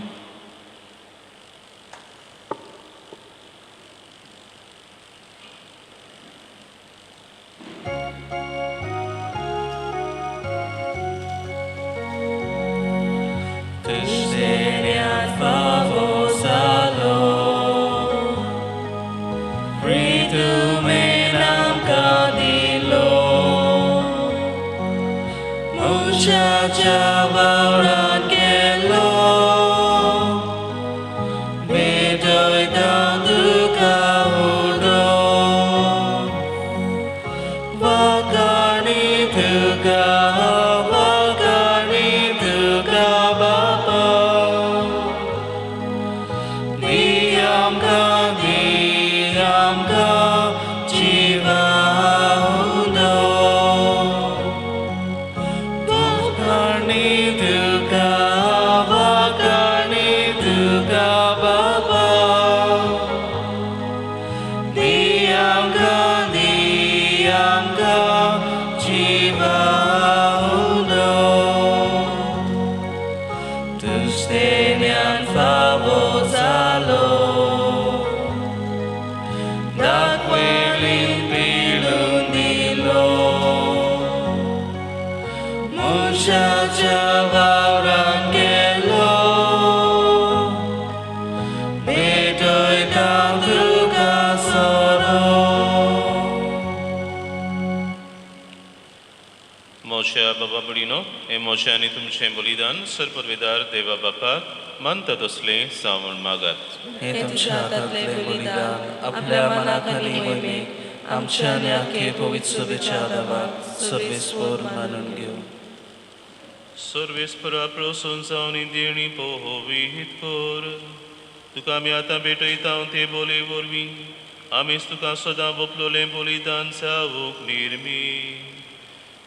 आमच्या बाबा भयणीनो, हें म्हजें आनी तुमचें बलिदान सरपरवेदार देवा बापाक मानता तसलें जावं मागात. हे तुमच्या हातांतलें बलिदान आपल्या मनाक आनी मोहिमेक आमच्या आनी आख्खे पवित्र सभेच्या आदाबाक सर्वेस्पर मानून घेवं. सर्वेस्परा प्रसून जावन देणी पोवित कर. तुका आमी आतां भेटयता ते बोले वरवीं आमीच तुका सदां वपलोलें बलिदान जावंक निर्मी.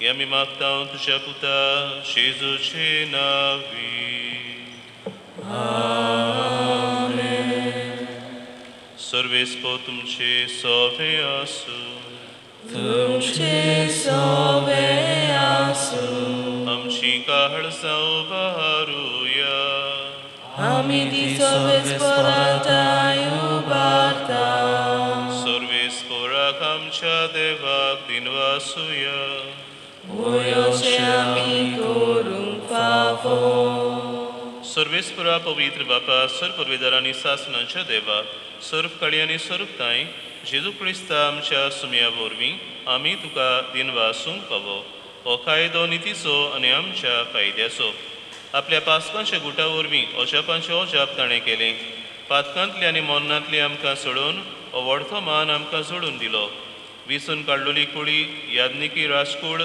हें आमी मागता तुज्या पुता जेजूचे नांवी. सर्वेस्पर तुमचे सवे आसूं. तुमचे सवे आसूं. आमची काळजां उबारुया. आमी ती सर्वेस्परांताय उबारता. सर्वेस्पराक आमच्या देवाक दिनवासुया. वयोशे आमी करूंक फावो. सर्वेस्परा पवित्र बापा, सर्वपरवेदार आनी सासणाच्या देवा, सर्व काळी आनी सर्वताय जेजू क्रिस्ता आमच्या सुमया वरवीं आमी तुका दिनवासूंक फावो. हो कायदो नितीचो आनी आमच्या फायद्याचो. आपल्या पासपांच्या गुटा वरवीं अजापांचें अजाप ताणें केलें. पातकांतले आनी मरणांतले आमकां सोडून हो व्हडतो मान आमकां जोडून दिलो. विसून काडलोली कुळी, याज्ञिकी राजकूळ,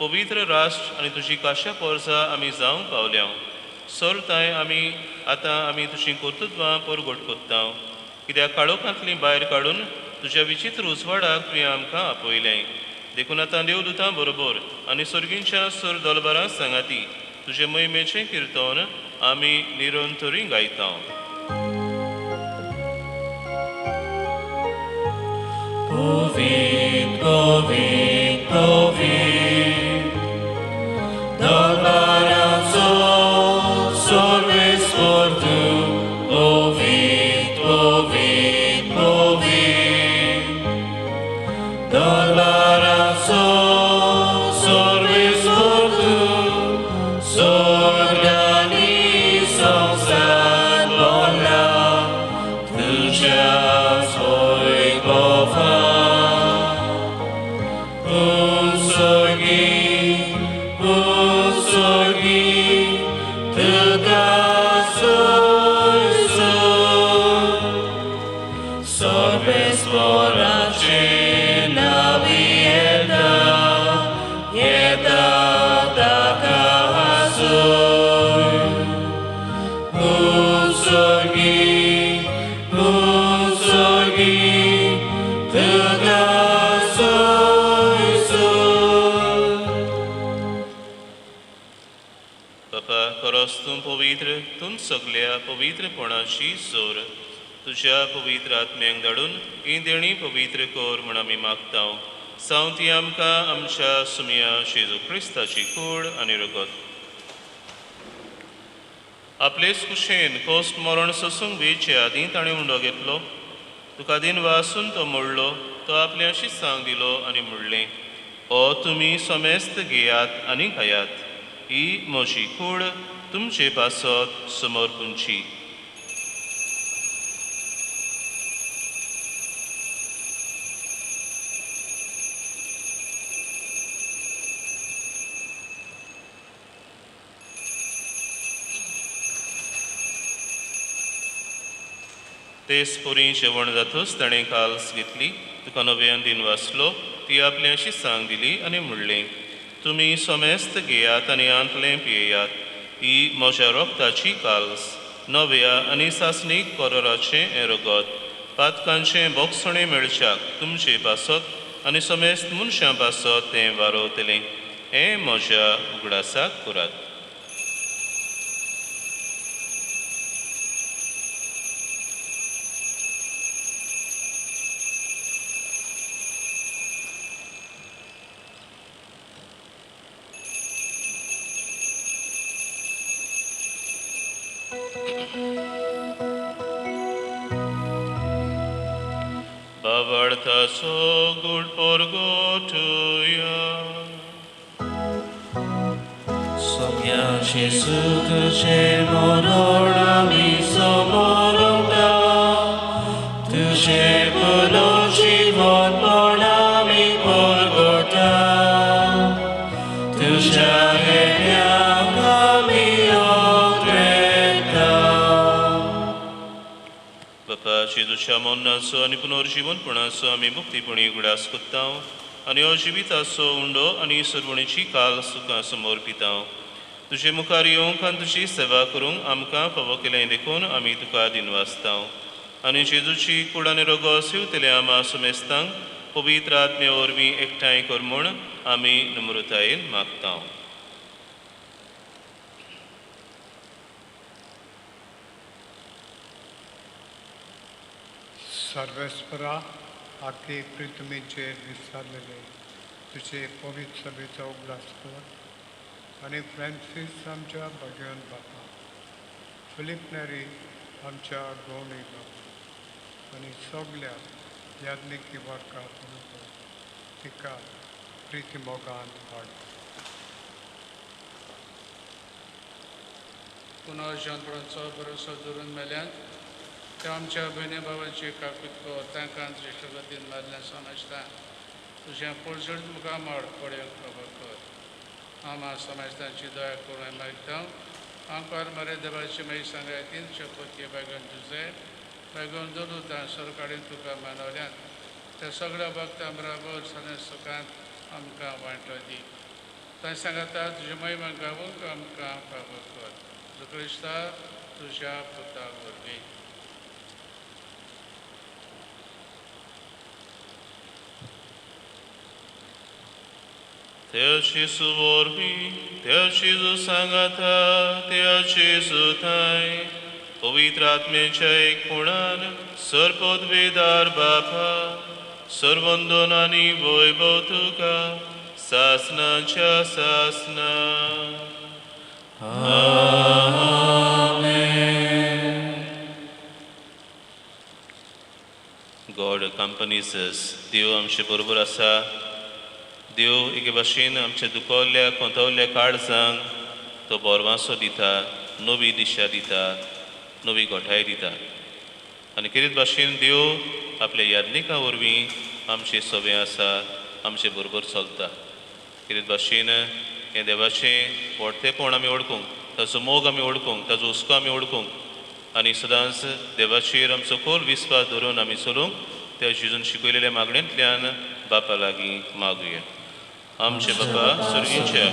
पवित्र राष्ट्र आनी तुजी काश्या पोरसा आमी जावंक पावल्या. सरताय आमी आतां आमी तुजीं कर्तृत्वां परगट कोत्ता. कित्याक काळोखांतलीं भायर काडून तुज्या विचित्र उजवाडाक तुवें आमकां आपयलें. देखून आतां देवदूतां बरोबर आनी सर्गींच्या सर दलबारां सांगाती तुजे मोहिमेचें किर्तन आमी निरंतरी गायता. Povit, povit, povit, Dolbaranzo, sorves fortu, povit, povit, povit, Dolbaranzo, sorves fortu, sorgani sonsan bolla, tujas hoi bofa. पवित्र तूं सगल्या पवित्रपणाची जोर तुज्या पवित्र आत्म्यांक धाडून ही देणी पवित्र कर म्हूण आमी मागता. सावं ती आमकां आमच्या सुमया जेजू क्रिस्ताची कूड आनी रगत. आपलेच कुशेन कोस्ट मरण सोसूंक वेचे आदीं ताणें उंडो घेतलो. तुका दिन वासून तो मोडलो. तो आपले अशीच सांग दिलो आनी म्हणलें, ओ तुमी समेस्त घेयात आनी खायात. ही म्हजी कूड तुमचे पासत समर्पूंची. तेच पुरी जेवण जातूच ताणें काल्स घेतली. तुका नव्यान दिन वाचलो. ती आपली अशी सांग दिली आनी म्हणलें, तुमी समेस्त घेयात आनी आंतलें पियेयात. ही म्हज्या रोगताची काल्स, नव्या आनी सासणीक कोरोराचें हें रगत पातकांचें बोगसणें मेळच्याक तुमचे पासत आनी समेस्त मनशां पासत तें वारोवतलें. हें म्हज्या उगडासाक करात. बाबार्थाचो गुड परगोटुया. Somia Jesu तुझे मरण आमी समरता, तुझे पुनो जीवन पण आमी परगटा, तुझ्या जेजूच्या मरणाचो आनी पुनर्जीवनपणाचो आमी मुक्तीपणी उगडास कोत्ता आनी हो जिविताचो उंडो आनी सरवणीची काल सुखां समोर पिता. तुजे मुखार येवंक आनी तुजी सेवा करूंक आमकां फावो केलें देखून आमी तुका दिनवासता आनी जेजूची कूड आनी रगत शिवतले आमा सुमेस्तांक पवित्र आत्म्या वरवीं एकठांय कर म्हूण आमी नम्रतायेन मागता. सर्वेस्परा आखे पृथ्वीचेर विसरलेले तुजे पवित्र सभेचो उगडास कर आनी फ्रांसीस आमच्या भाग्यवान बापा, फिलीप नेरी आमच्या गवणी बापा आनी सगल्या याज्ञिकी वर्गा बरोबर तिका प्रिती मोगान हाड. पुनर्जनपणाचो भरोसो धरून मेल्यान त्या आमच्या भयणी भावाची काकूत कर, तांकां दृश्टगतीन मारल्या समजता तुजें पोरजड मुखामळ पळोवंक खबर कर. आमा समाजतांची दया करून मागता. आंकार मरे देवाची मागीर सांगाय तीन शपथी बागन तुजे बागन दोन सरकारीन तुका मानवल्यान त्या सगळ्या भक्तां बराबर सगळ्या सुखांत आमकां वांटो दी. थंय सांगता तुजे महिमा गावूंक आमकां फावो कर. क्रिस्ता तुज्या पुता वरवीं. त्या जेजू वरवीं, त्या जेजू सांगाता, त्या जेजू थांय पवित्र आत्म्याच्या एकपणान सर्वपदवेदार बापा सर्वंदन आनी वैभव तुका सासनाच्या सासना. गॉड accompanies us. देव आमचे बरोबर आसा. देव एके भाशेन आमच्या दुखवल्ल्या कोंतवल्ल्या काळजांक तो बोरवांसो दिता, नवी दिशा दिता, नवी गोठाय दिता आनी खेरीत भाशेन देव आपल्या याज्ञिकां वरवीं आमचे सवे आसा, आमचे बरोबर चलता. खेरीत भाशेन हें देवाचें व्हडतेपण आमी वळखूंक, ताचो मोग आमी वळखूंक, ताचो हुस्को आमी वळखूंक आनी सदांच देवाचेर आमचो खोल विस्वास धरून आमी चलूंक त्या जेजून शिकयलेल्या मागणेंतल्यान बापा लागीं मागुया. आमचे बापा स्वर्गीच्या,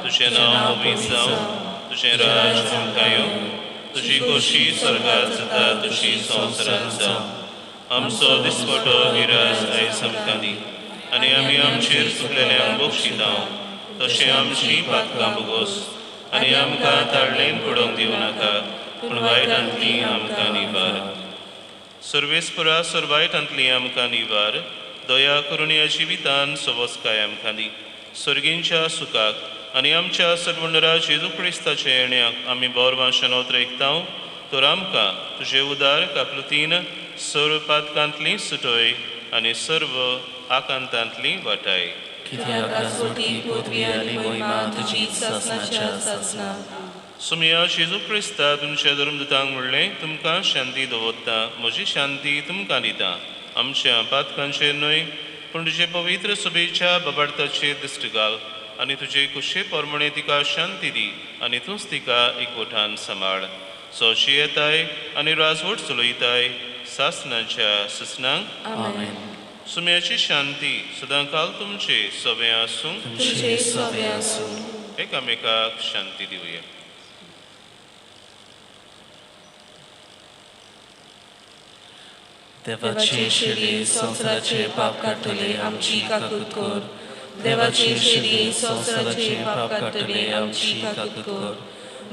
तुजें नांव पवित्र जावं, तुजें राज आमकां येवं, तुजी खोशी स्वर्गात जाता तशी संवसारांत जावं. आमचो दिसपटो गिरास आयज आमकां दी आनी आमी आमचेर चुकलेल्यांक बक्षिता तशें आमची पातकां भोगोस आनी आमकां ताळलेन पडोवंक दिवं नाका, पूण वायटांतली आमकां निवार. सर्वेस्परा सर वायटांतली आमकां निवार. दया करून ह्या जिवितान सवस्काय आमकां दी. सर्गींच्या सुखाक आनी आमच्या सर्वंडरा जेजू क्रिस्ताच्या येण्याक आमी बोरवांशान एकता तर आमकां तुजे उदार काकलुतीन सर्व पातकांतली सुटय आनी सर्व आकांतांतली वाटाय. सुमया जेजू क्रिस्ता तुमच्या धर्मदूतांक म्हणलें, तुमकां शांती दवरता, म्हजी शांती तुमकां दिता. आमच्या पातकांचेर न्हय पूण तुजे पवित्र सभेच्या बाबार्थाचेर दिश्ट घाल आनी तुजे कुशे प्रमाणे तिका शांती दी आनी तूंच तिका एकवटान सांबाळ. सोशी येताय आनी राजवट चलयताय सासनाच्या सासनांक. आमेन. सुम्याची शांती सदांकाल तुमचे सवे आसूं. एकामेकाक शांती दिवया. देवाचे शिडी संवसाराचे पाप काडटले आमची काकूत कर. देवाचे शिडी संवसाराचे पाप काडटले आमची काकूत कर.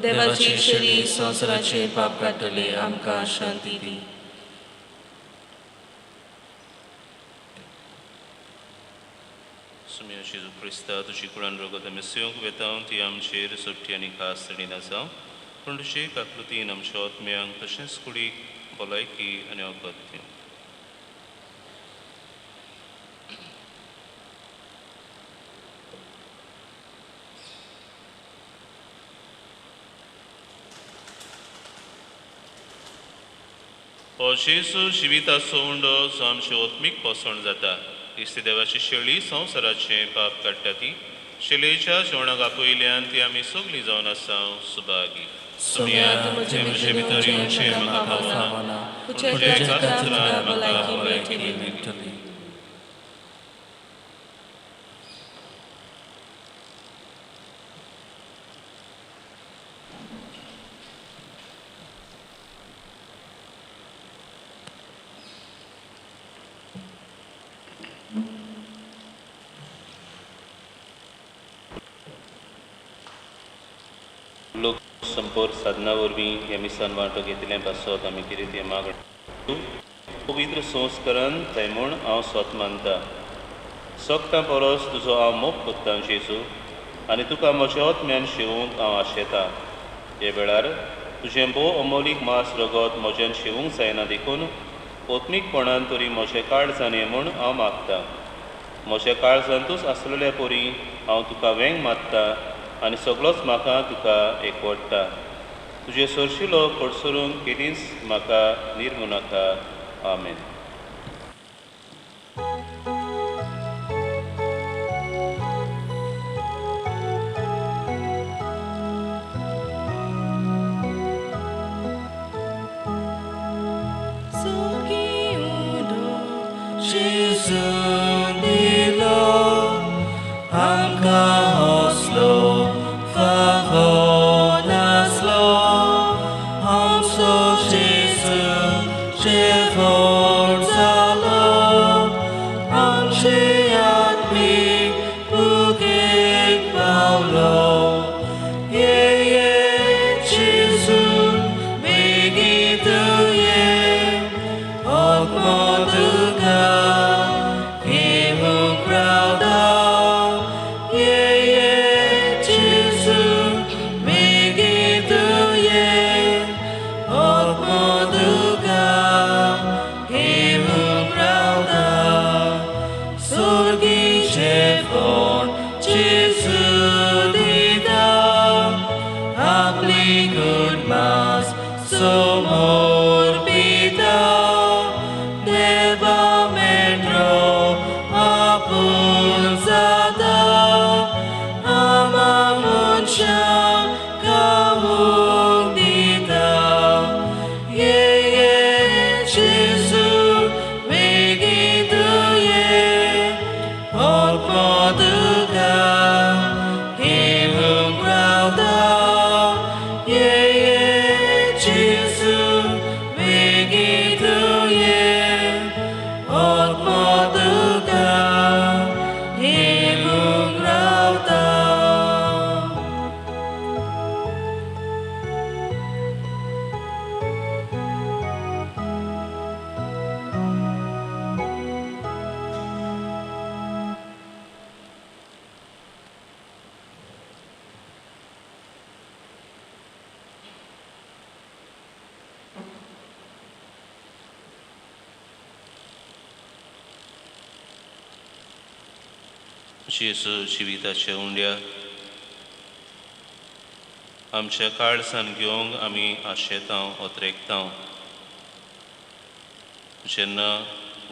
देवाचे शिडी संवसाराचे पाप काडटले आमकां शांती दी. सुम्या जेजू क्रिस्ता तुजी कुळान रगत आमी सेवंक वेता ती आमचेर सुट्टी आनी खास तणीना जावं, पूण तुजे काकलुतीन आमच्या आत्म्यांक तशेंच कुडीक भलायकी आनी वखद दिवं. हो जेजू जिविताचो उंडो जो आमचे आत्मीक पोसवण जाता. क्रिस्ती देवाची शेळी संवसाराचें पाप काडटा ती शेळयेच्या जेवणाक आपयल्यान ती आमी सगळीं जावन आसा सुभागी. सोम्या, तुवें म्हजे भितर येवचें म्हाका फावना, पूण तुज्या एकाच उतरान म्हाका भलायकी मेळटली. लोक संपर्क साधना वरवीं ह्या मिसान वांटो घेतिल्लें पासत आमी कितें तें मागणें पवित्र संस्करण थंय म्हूण हांव स्वत मानता. सोगतां परस तुजो हांव मोग कोत्तां जेजू, आनी तुका म्हज्या आत्म्यान शेवूंक हांव आशेतां. हे वेळार तुजें भोव अमोलीक मास रगत म्हज्यान शेवूंक जायना देखून आत्मीकपणान तरी म्हजें काळजान ये म्हूण हांव मागतां. म्हज्या काळजांतूच आसलेल्या परी हांव तुका वेंग मारता आनी सगळोच म्हाका तुका एकवटता. तुजे सरशिलो कडसरून केदींच म्हाका निर्मू नाका. आमेन. जेजू जिविताच्या उंड्या आमच्या काळसान घेवंक आमी आशेतां ओतरेकतां. जेन्ना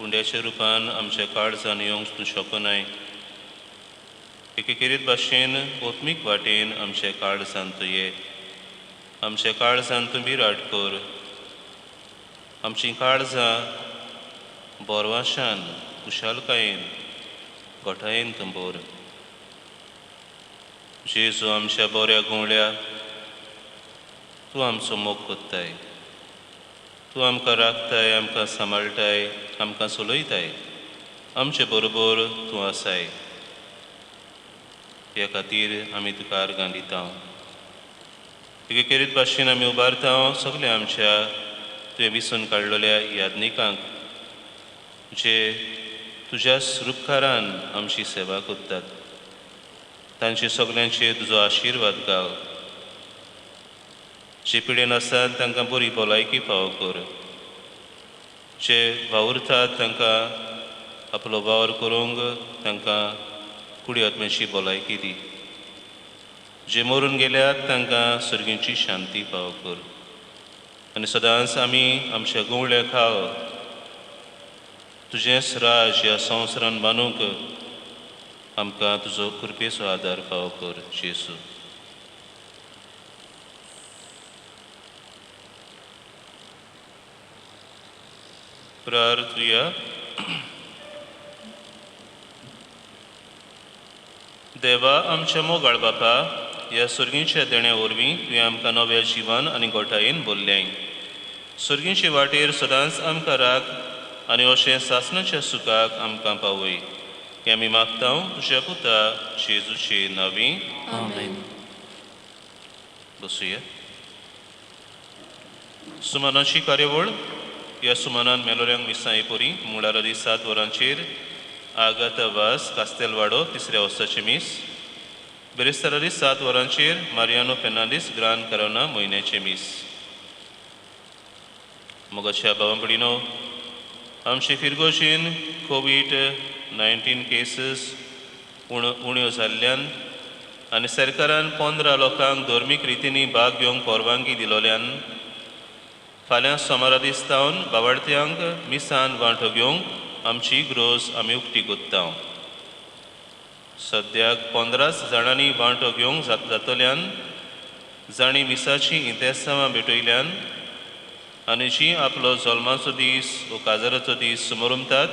उंड्याच्या रुपान आमच्या काळसान येवंक तूं शकनाय, एकेकेरीत भाशेन आत्मीक वाटेन आमच्या काळसान तूं ये. आमच्या काळसान तूं विराट कर. आमचीं काळजां बोरवाशान खुशालकायेन घटायेन तूं भर. जेजू आमच्या बऱ्या गुंवळ्या, तूं आमचो मोग कोत्ताय, तूं आमकां राखताय, आमकां सांबाळटाय, आमकां चलयताय, आमचे बरोबर तूं आसाय. ह्या खातीर आमी तुका आर्गां दिता. एकेकेरीत भाशेन आमी उबारता सगल्या आमच्या तुवें विसून काडलेल्या याज्ञिकांक, जे तुज्या रुपकारान आमची सेवा करतात. तांचे सगल्यांचेर तुजो आशिर्वाद घाल. जे पिडेन आसात तांकां बरी भलायकी फावो कर. जे वावुरतात तांकां आपलो वावर करूंक तांकां कुडी आत्म्याची भलायकी दी. जे मरून गेल्यात तांकां सर्गींची शांती फावो कर. आनी सदांच आमी आमच्या गुंवळ्या खाव तुजेंच राज ह्या संवसारान बांदूंक आमकां तुजो कृपेचो आदार फावो कर. जेजू. प्रार्थुया. देवा आमच्या मोगाळ बापा, ह्या सुर्गींच्या देण्या वरवीं तुवें आमकां नव्या जिवन आनी गोठायेन बोल्लें. सुर्गींचे वाटेर सदांच आमकां राख आनी अशें सासणाच्या सुखाक आमकां पावय. हें आमी मागता तुज्या पुता जेजूचे नांवी. आमेन. बसुया. सुमनाची कार्यावळ. ह्या सुमनान मेलोऱ्यांक मिसां पोरी मुळारा दीस 7 वरांचेर आगाता वास कास्तेलवाडो तिसऱ्या वर्साचें मीस. बिरेस्तारा दीस 7 वरांचेर मारियानो फेर्नांदीस ग्रान करोना म्हयन्याचें मीस. मोगाच्या भावां भयणीनो, आमचे फिरगोजेन कोवीड-19 केसीस उण्यो जाल्ल्यान आनी सरकारान 15 लोकांक धर्मीक रितींनी भाग घेवंक परवानगी दिलोल्यान फाल्यां सोमारा दीस सावन बावडत्यांक मिसान वांटो घेवंक आमची ग्रोज आमी उक्ती कोत्ता. सद्याक 15 जाणांनी वांटो घेवंक जातल्यान जांणी मिसाची इंतेसांवां भेटयल्यान आनी जीं आपलो जल्माचो दीस वो काजाराचो दीस समरुमतात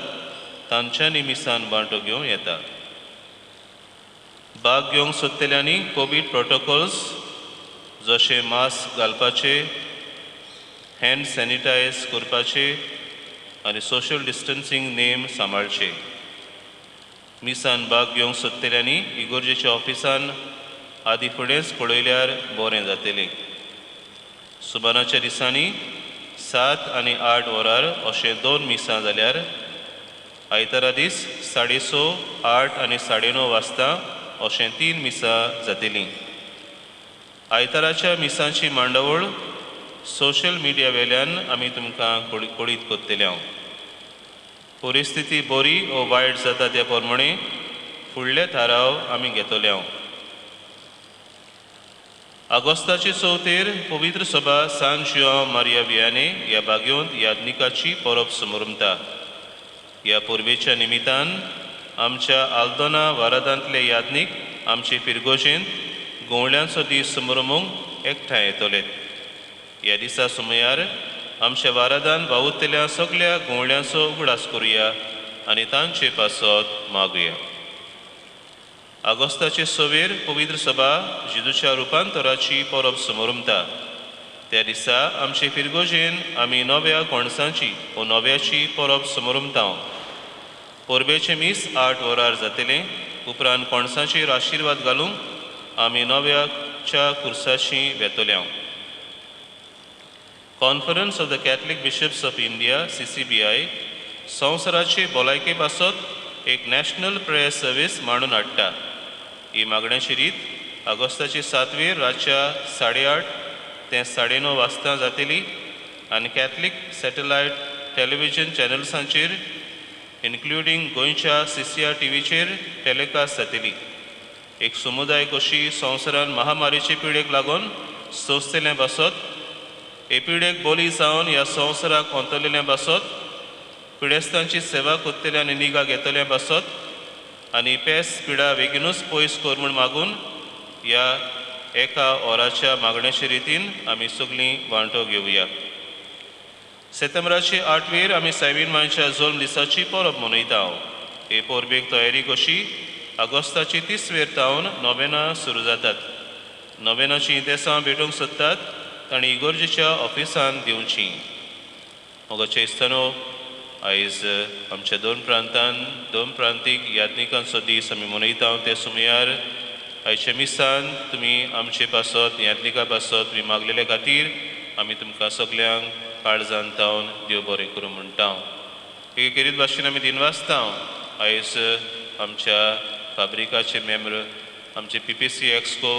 तांच्यांनी मिसान वांटो घेवं येता. भाग घेवंक सोदतल्यांनी कोवीड प्रोटोकॉल्स जशे मास्क घालपाचे, हँड सॅनिटायज करपाचे आनी सोशल डिस्टन्सींग नेम सांबाळचे. मिसान भाग घेवंक सोदतल्यांनी इगोर्जेच्या ऑफिसान आदी फुडेंच पळयल्यार बरें जातलें. सुमानाच्या दिसांनी 7 आनी 8 वरार अशें 2 मिसां जाल्यार आयतारा दीस 6:30, 8 आनी 9:30 वाजता अशें 3 मिसां जातलीं. आयताराच्या मिसांची मांडावळ सोशल मिडिया वेल्यान आमी तुमकां कळीत करतले. परिस्थिती बरी ओ वायट जाता त्या प्रमाणे फुडले थाराव आमी घेतले. आगोस्ताचे चवथेर पवित्र सभा सान जुआंव मारिया वियाने ह्या बागेंत यादनिकाची परब समरमता. ह्या परबेच्या निमितान आमच्या आल्दोना वारादांतले यादनीक आमचे फिरगोजेंत गोवळ्यांचो दीस समरमूंक एकठांय येतले. ह्या दिसा सुमयार आमच्या वारादान वावुरतल्या सगळ्या गोवळ्यांचो उगडास करुया आनी तांचे पासत मागुया. आगोस्ताचे सवेर पवित्र सभा जेजूच्या रुपांतराची परब समरमता. त्या दिसा आमचे फिरगोजेन आमी नव्या कोणसांची वो नव्याची परब समरमता. परबेचें मीस 8 वरार जातलें. उपरांत कोणसांचेर आशिर्वाद घालूंक आमी नव्याच्या कुर्साशी वेतल्या. Conference of the Catholic Bishops of India CCBI संवसाराचे भलायके पासत एक नॅशनल प्रेयर सर्वीस मांडून हाडटा. ही मागण्याची रीत ऑगस्टाचे 7वेर रातच्या 8:30 ते 9:30 वाजता जातली आनी कॅथलीक सॅटलायट टेलिव्हिजन चॅनल्सांचेर इन्क्लुडींग गोंयच्या CCR टीव्हीचेर टेलिकास्ट जातली. एक समुदाय कशी संवसारान महामारीचे पिडेक लागून सोंसतलें पासत, हे पिडेक बोली जावन ह्या संवसाराक अंतरलेलें पासत, पिडेस्तांची सेवा करतले आनी निगा घेतले पासत आनी पेस पिडा बेगीनूच पयस कर म्हूण मागून ह्या एका वराच्या मागण्याचे रितीन आमी सगळीं वांटो घेवया. सेप्टेंबराचे 8वेर आमी सायबीन मांयच्या जल्म दिसाची परब मनयता. हे परबेक तयारी कशी ऑगस्टाची 30वेर तावन नोवेनां सुरू जातात. नोवेनाची इंतेसांव भेटूंक सोदतात तांणी इगोर्जेच्या ऑफिसान दिवची. मोगाचे इस्तानो, आयज आमच्या दोन प्रांतान दोन प्रांतीक याज्ञिकांचो दीस आमी मनयता. ते सुमयार आयच्या मिसान तुमी आमचे पासत याज्ञिका पासत तुमी मागलेले खातीर आमी तुमकां सगल्यांक काळजान तावन देव बरें करूं म्हणटा. एक खेरीत भाशेन आमी दिनवासता आयज आमच्या फाब्रिकाचे मेंबर, आमचे PPC exco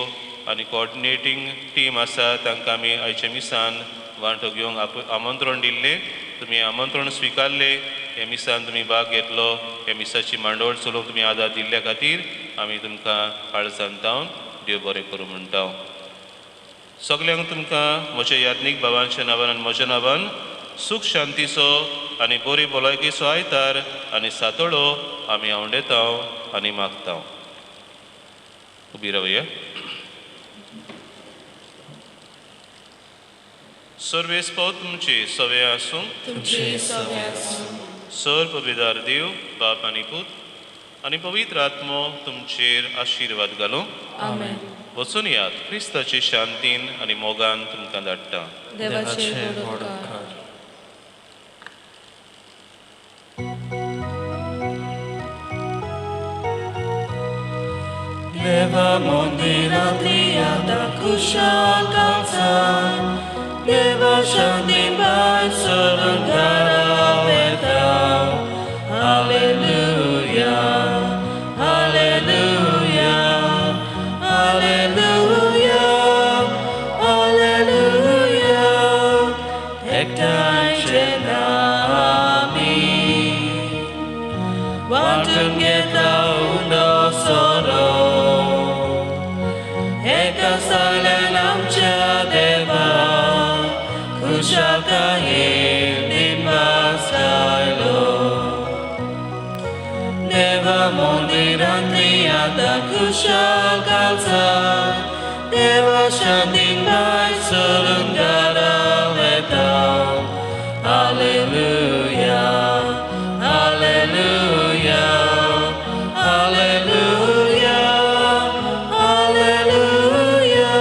आनी कोऑर्डिनेटींग टीम आसा तांकां आमी आयच्या मिसान वांटो घेवंक आमंत्रण दिल्लें. तुमी आमंत्रण स्विकारलें, ह्या मिसान तुमी भाग घेतलो, ह्या मिसाची मांडवळ चलोवंक तुमी आदार दिल्ल्या खातीर आमी तुमकां काळजान तावन देव बरें करूं म्हणटा. सगल्यांक तुमकां म्हज्या याज्ञीक बाबांच्या नांवान आनी म्हज्या नांवान सूख शांतीचो आनी बरी भलायकेचो आयतार आनी सातोडो आमी आवडेता आनी मागता. उबी रावया. सर्वेस्पोर तुमचे सवे आसूं. तुमचे सवे आसूं. सर पविदार देव बाप आनी पूत आनी पवित्र आत्मो तुमचेर आशिर्वाद घालूं. आमेन. वचून यात, क्रिस्ताचे शांतीन आनी मोगान तुमकां धाडटा. देवाचे व्हड उपकार. देवा मंदिरांतली आतां खुशाल घालसान, देवा शांतीन भायर सरून घरा वता. Hallelujah, hallelujah, hallelujah, hallelujah. एकठांय जेन्ना आमी वांटून घेता उंडो सोरो, एका साल्यान आमच्या देवा खुशालकायेन दिनवास गायलो. देवा मंदिरांतली आतां खुशाल घालसान, देवा शांतीन भायर सरून घरा वता. Hallelujah, hallelujah, hallelujah, hallelujah.